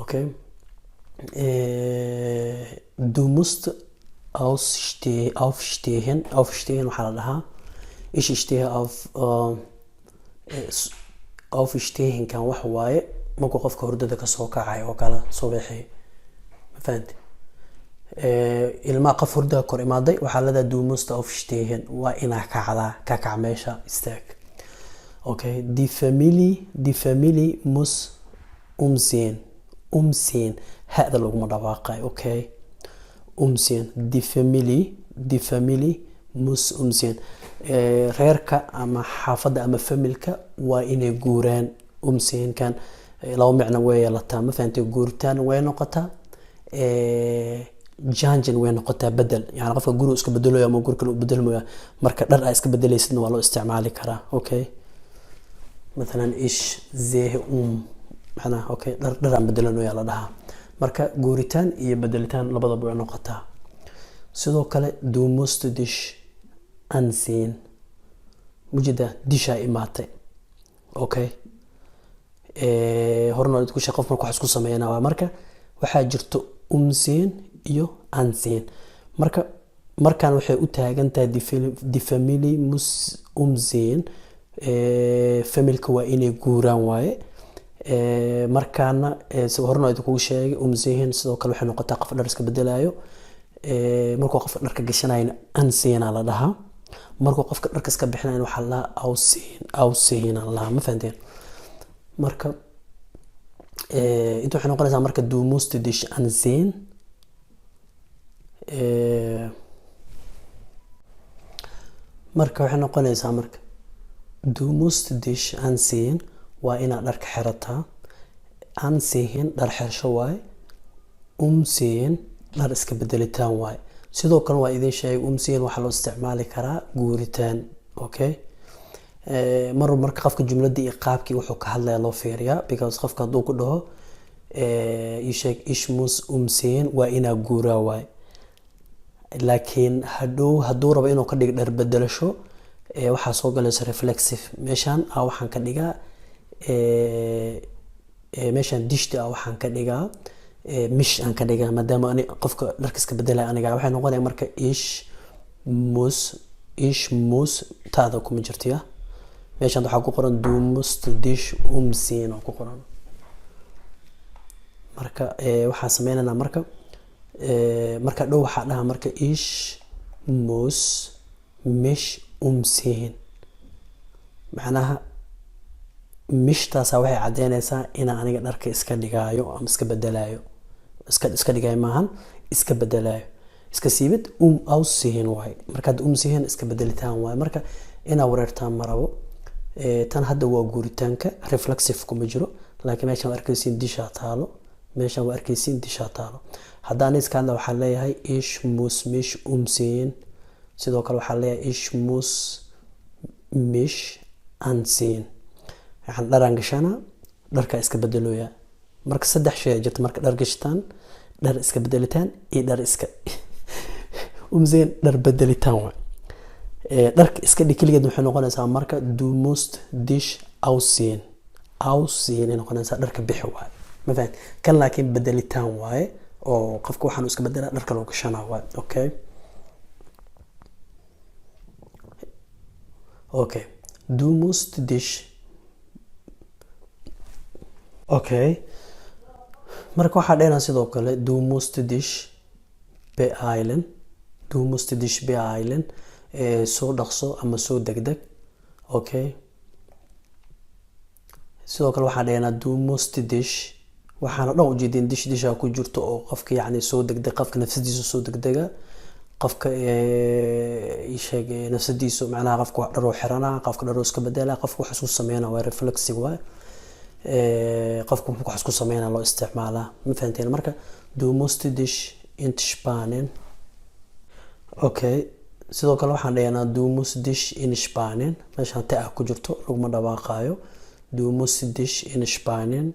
Okay, du musst aufstehen. Aufstehen waxaa la dhahaa ich stehe auf. Aufstehenkan wax waaye markuu qofka hurdada kasoo kacayo oo kale subaxii, ma fahanti? Ilmaha qof hurdada kor imaaday waxaa leedahay du musst aufstehen, waa inaa kacdaa, ka kac meesha, istaag. Okay, die Familie muss umziehen. Umziehen, hada laguma dhawaaqayo. Okay, umziehen. Die Familie muss umziehen. Reerka ama xaafadda ama familka waa inay guuraan. Umziehen-kan laba micno way yeelataa, ma fahantay? Guuritaan way noqotaa, janjin way noqotaa, bedel. Yani qofka guri iska bedelayo ama guri kale u bedelmaya, marka dhar aa iska bedelaysidna waa loo isticmaali karaa. Okay, mathalan ich ziehe um, macnaha okay, dhar dharaan bedelanaya la dhahaa. Marka guuritaan iyo bedelitaan labadaba way noqotaa. Sidoo kale du musst dich anziehen. Mujida dishaa imaatay. Okay, horena ku sheeg qof marka wax isku sameeyana waa. Marka waxaa jirto umziehen iyo anziehen. Marka markan waxay u taagan tahay die Familie muss umziehen, familka waa inay guuraan waaye. Markaana horena idinkugu sheegay, umziehen sidoo kale waxay noqotaa qof dhar iska bedelayo. Markuu qofka dharka gashanayna anziehen la dhahaa, markuu qofka dharka iska bixinayna waxaa la dhahaa ausziehen. Ausziehen la dhahaa, ma fahanteen? Marka inta waxay noqonaysaa marka du musst dich anziehen. Marka waxay noqonaysaa marka du musst dich anziehen, waa inaad dharka xirataa. Anziehen dhar xirasho waaye, umziehen dhar iska bedelitaan waaye. Sidoo kale waa idin sheegay, umziehen waxaa loo isticmaali karaa guuritaan. Okay, mar marka qofka jumladii iyo qaabkii wuxuu ka hadlaya loo fiiriyaa, because qofka hadduu ku dhaho ii sheeg ich muss umziehen, waa inaa guuraa waaye. Laakiin hadhow hadduu rabo inuu ka dhigo dhar bedelasho, waxaa soo galaysa reflexive. Meeshaan a waxaan ka dhigaa, meeshaan dich-ta ah waxaan ka dhigaa mich aan ka dhigaa, maadaama ani qofka dharka iska bedelaya aniga. Waxay noqonaya marka ich muss. Ich muss taada kuma jirto ya. Meeshaan waxaa ku qoran du musst dich umziehen oo ku qoran. Marka waxaan sameynaynaa marka marka dhow waxaa dhahaa marka ich muss mich umziehen. Macnaha mich-taasa waxay caddeynaysaa inaan aniga dharka iska dhigaayo ama iska bedelaayo. Iska dhigaayo maahan, iska bedelaayo, iska siibid. Ausziehen waaye. Marka hadda umziehen iska bedelitaan waaye. Marka inaa wareertaan ma rabo. Tan hadda waa guuritaanka, reflexive kuma jiro, laakiin meeshan waa arkaysiin dich-aa taalo, meeshan waa arkaysiin dich-aa taalo. Haddaan iska hadla waxaa leeyahay ich muss mich umziehen. Sidoo kale waxaa leeyahay ich muss mich anziehen. Waxaan dharaan gashanaa, dharkaa iska bedelooyaa. Marka saddex shay jirta marka: dhar gashataan, dhar iska bedelitaan iyo dhar iska umziehen, dhar bedelitaan waay. Dharka iska dhig keligeed waxay noqonaysaa marka du musst dich ausziehen. Ausziehen ay noqonaysaa, dharka bixi waaye, ma fahamti? Kan laakiin bedelitaan waaye, oo qofka waxaan iska bedelaa, dharka loo gashanaa waaye. Okay, du musst dich. Okay, marka waxaa dhehnaa sidoo kale du musst dich beeilen. Du musst dich beeilen, soo dhaqso ama soo degdeg. Okay, sidoo kale waxaa dhehnaa du musst dich. Waxaana dhan ujeedin dich, dich-aa ku jirto, oo qofka yacni soo degdeg, qofka nafsadiisa soo degdega, qofka sheeg nafsadiisu, macnaha qofka wax dharoo xiranaa, qofka dharoo iska bedelaa, qofka wax isku sameynaa waa reflexive waay. Qofka wax isku sameynaa loo isticmaalaa, ma fahanteen? Marka du musst dich entspannen. Okay, sidoo kale waxaan dhahnaa du musst dich entspannen. Meeshaan ta ah ku jirto laguma dhawaaqaayo. Du musst dich entspannen.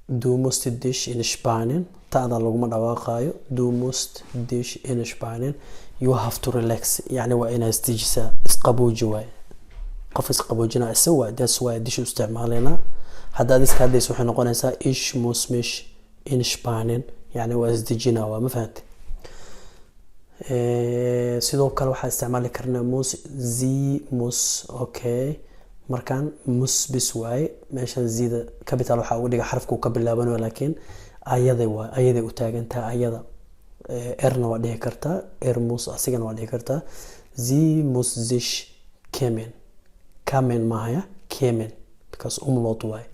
Du musst dich entspannen, ta'da laguma dhawaaqaayo. Du musst dich entspannen, you have to relax, yani waa inaad isdejisaa, isqabooji waaye. Qof isqaboojinaa isa waa, that's why dich u isticmaaleynaa. Hadda ad iska hadlaysa, waxay noqonaysaa "Ich muss mich entspannen", yani waa isdejinaa waa, ma fahante? Sidoo kale waxaa isticmaali karnaa muss. Sie muss, okay, markaan muss bis waaye. Meeshan Sie-da capital waxaa uga dhiga xarafka uu ka bilaabanayo, laakiin ayaday waa, ayaday u taagantahay ayada. Er-na waa dhihi kartaa, er muss, asigana waa dhihi kartaa. Sie muss sich kämmen. Kämmen mahaya, kämmen, because Umlaut waaye.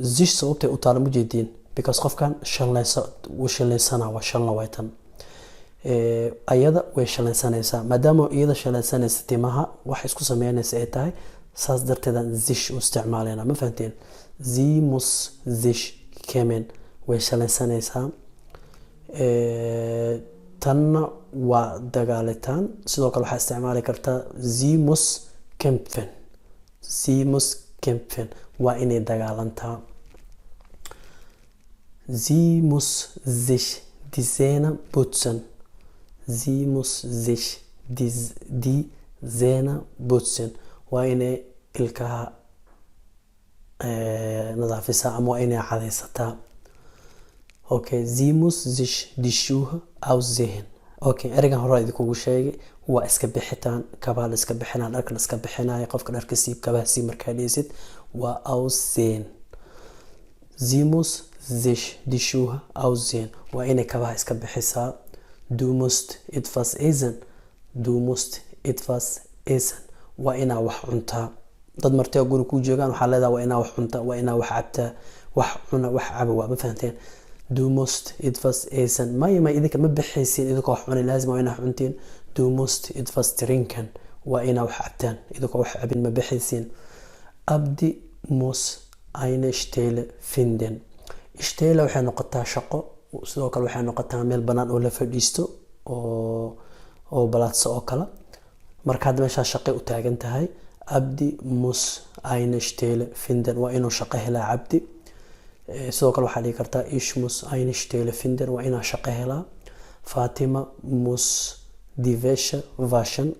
Sich sababtay u taala mujeediin, because qofkan shanleysa, wuu shanleysana, waa shanla waay tan. Ayada way shalaysanaysaa. Maadaama iyada shalaysanaysa, timaha wax isku sameynaysa ay tahay, saas darteedaan sich u isticmaaleyna, ma fahanteen? Sie muss sich kämmen, way shalaysanaysaa. Tanna waa dagaalitaan. Sidoo kale waxaa isticmaali kartaa sie muss kämpfen. Sie muss kämpfen, waa inay dagaalantaa. Sie muss sich die Zähne putzen. Sie muss sich die Zähne putzen, waa inay ilkaha nadaafisaa ama waa inay cadaysataa. Okay, sie muss sich die Schuhe ausziehen. Okay, ereygan hore idinkugu sheegay, waa iska bixitaan. Kabaha la iska bixinaa, dharka la iska bixinayo, qofka dharka siib, kabaha siib markaa dheysid, waa ausziehen. Sie muss sich die Schuhe ausziehen, waa inay kabaha iska bixisaa. Du musst etwas essen. Du musst etwas essen, waa inaa wax cuntaa. Dad martay guri kuu joogaan, waxaa leedahay waa inaa wax cuntaa, waa inaa wax cabtaa. Wax cuna, wax caba waa, ma fahanteen? Du musst etwas essen. Maya, ma idinka ma bixaysiin idinkoo wax cunay, laazim waa inaa cuntiin. Du musst etwas trinken, waa inaa wax cabtaan, idinkoo wax cabin ma bixaysiin. Abdi muss eine Stelle finden. Stelle waxay noqotaa shaqo, sidoo kale waxay noqotaa meel banaan oo la fadhiisto oo balaadso oo kale. Marka hadda meeshaa shaqay u taagan tahay. Abdi muss eine Stelle finden, waa inuu shaqo helaa Cabdi. Sidoo kale waxaa dhihi kartaa "Ich muss eine Stelle finden", waa inaa shaqo helaa. Fatima muss die Wäsche waschen.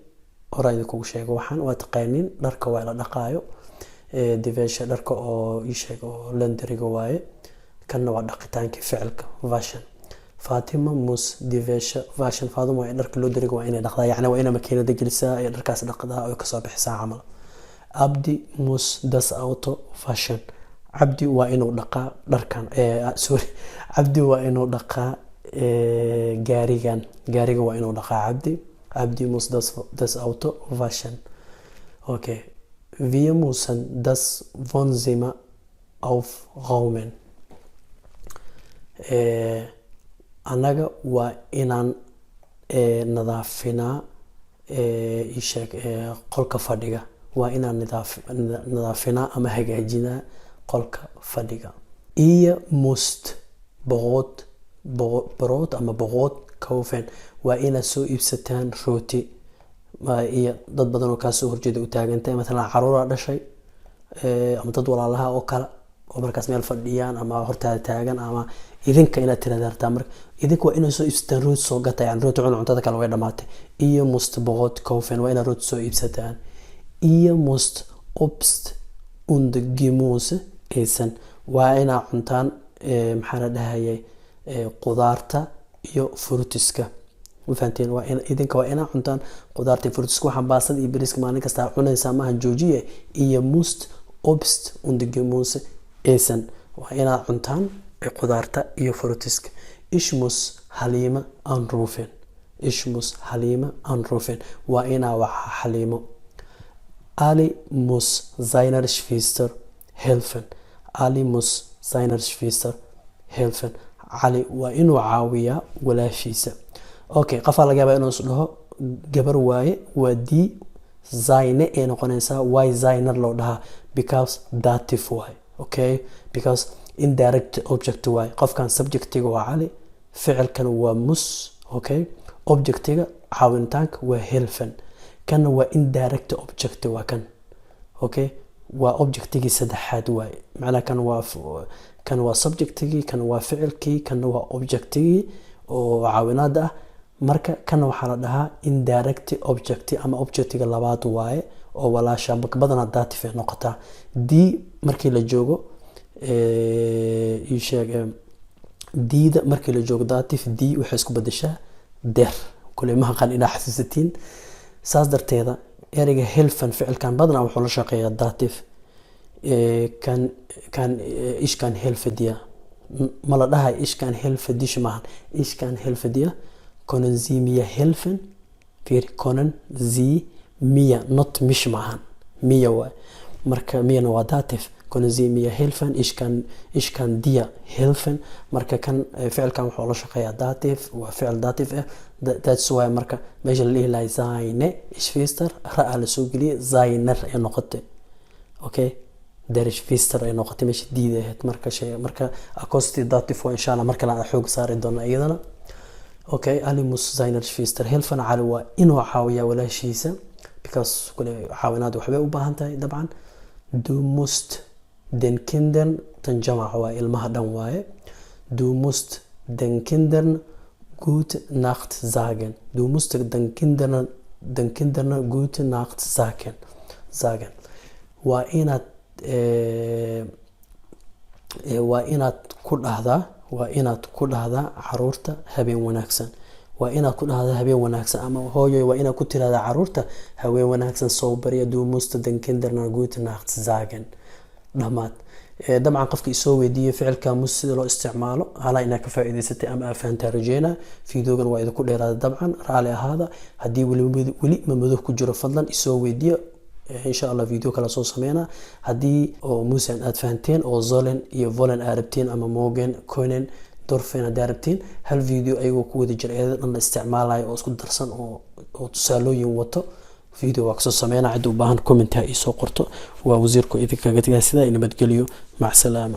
Horaa idinkugu sheego waxaan, waa taqaanin, dharka waa la dhaqaayo. Die Wäsche, dharka oo ii sheeg oo laundry-ga waaye. Kanna waa dhaqitaankii, ficilka waschen. Fatima muss die Wäsche waschen. Fatima waa in dharka laundry-ga waa inay dhaqdaa, yacni waa inay makiinada gelisaa ee dharkaas dhaqdaa oo kasoo bixisaa camal. Abdi muss das Auto waschen. Cabdi waa inuu dhaqaa dharkan, sorry, Cabdi waa inuu dhaqaa gaarigan. Gaariga waa inuu dhaqaa Cabdi. Abdi muss das Auto waschen. Okay, wir müssen das Wohnzimmer aufräumen. Annaga waa inaan nadaafinaa, isheeg, qolka fadhiga. Waa inaan nadaafinaa ama hagaajinaa qolka fadhiga. Ihr müsst Brot, Brot ama Brot kaufen, waa inaad soo iibsataan rooti. Iyo dad badan oo kaasoo horjeeda u taagantahay, matalan caruuraa dhashay ama dad walaalaha oo kale oo markaas meel fadhiyaan ama hortaada taagan, ama idinka inaad tirahda hartaa. Marka idinka waa inaad soo iibsataan rooti, soo gata, yani rooti cuna, cuntada kale way dhamaatay. Ihr müsst Brot kaufen, waa inaad rooti soo iibsataan. Ihr müsst Obst und Gemüse essen, waa inaad cuntaan, maxaa la dhahayay, qudaarta iyo fruits-ka, ma fahanteen? Waa in idinka waa inaa cuntaan qudaarta iyo fruits-ka. Waxaan baastada iyo bariiska maalin kasta cunaysaa maaha, joojiye. Ihr müsst Obst und Gemüse essen, waa inaad cuntaan qudaarta iyo fruits-ka. Ich muss Halima anrufen. Ich muss Halima anrufen, waa inaa waxa Xaliimo. Ali muss seiner Schwester helfen. Ali muss seiner Schwester helfen, Cali waa inuu caawiyaa walaashiisa. Okay, qofaa laga yaabaa inuu is dhaho gabar waaye, waa die, seine ay noqonaysaa. Why seiner loo dhahaa? Because Dativ waaye. Okay, because indirect object waaye. Qofkan subject-iga waa Cali, ficilkan waa muss. Okay, object-iga caawintaanka waa helfen. Kanna waa indirect object, waa kan. Okay, waa object-igii saddexaad waaye. Macnaha kan waa subject-igii, kan waa ficilkii, kanna waa object-igii oo caawinaada ah. Marka kana waxaa la dhahaa indirect object ama object-iga labaad waaye. oo walaasha. Badanaa Dativ ay noqotaa. Die markii la joogo, ii sheeg, die-da markii la joogo Dativ, die waxay isku bedeshaa der. Kule ma aqaan inaa xasuusatiin. Saas darteeda ereyga helfen, ficilkan badanaa wuxuu la shaqeeyaa Dativ. Kan ich kann helfe dir ma la dhahay, ich kann helfe dich maahan. Ich kann helfe dir, können Sie mir helfen? Fiiri, können Sie mir, not mich maahan, mir waay. Marka mir-na waa Dativ. Können Sie mir helfen? Ich kann dir helfen. Marka kan ficilkan wuxuu la shaqeeyaa Dativ, waa ficil Dativ ah. That's why marka meesha la dhihi lahay seine Schwester, ra-a la soo geliyay, seiner ay noqotay. Okay, der Schwester ay noqotay meesha die-da ahayd. Marka shay marka Akkusativ Dativ waa. Insha Allah mar kale aan xoog saari doona iyadana. Okay, Ali muss seiner Schwester helfen. Cali waa inuu caawiyaa walaashiisa, because kule caawinaad waxbay u baahan tahay dabcan. Du musst den Kindern, tan jamac waa, ilmaha dhan waaye. Du musst den Kindern gute Nacht sagen. Du musst den Kindern gute Nacht sagen. Waa inaad ku dhahdaa caruurta habeen wanaagsan. Waa inaad ku dhahdaa habeen wanaagsan, ama hooyoy, waa inaad ku tirahdaa caruurta habeen wanaagsan, soo barya. Du musst den Kindern gute Nacht sagen. Dhamaad. Dabcan qofka isoo weydiiyey ficilka muss sida loo isticmaalo, halaa inaad ka faa'iidaysatay ama aa fahantaa rajeyna. Videogan waa idinku dheeraada dabcan, raali ahaada. Haddii weli weli madow ku jiro, fadlan isoo weydiiyo. Insha Allah video kala soo sameynaa. Haddii oo müssen aad fahanteen oo sollen iyo wollen aad rabtiin, ama mögen, können, dürfen haddii aad rabtiin, hal video ayagoo ku wada jira, eeda dhan la isticmaalayo oo isku darsan oo tusaalooyin wato, video waa kasoo sameynaa. Cidda u baahan comment ha iisoo qorto. Waa wasiirku idinkaga tagaa sidaa, nabadgeliyo, mac salaama.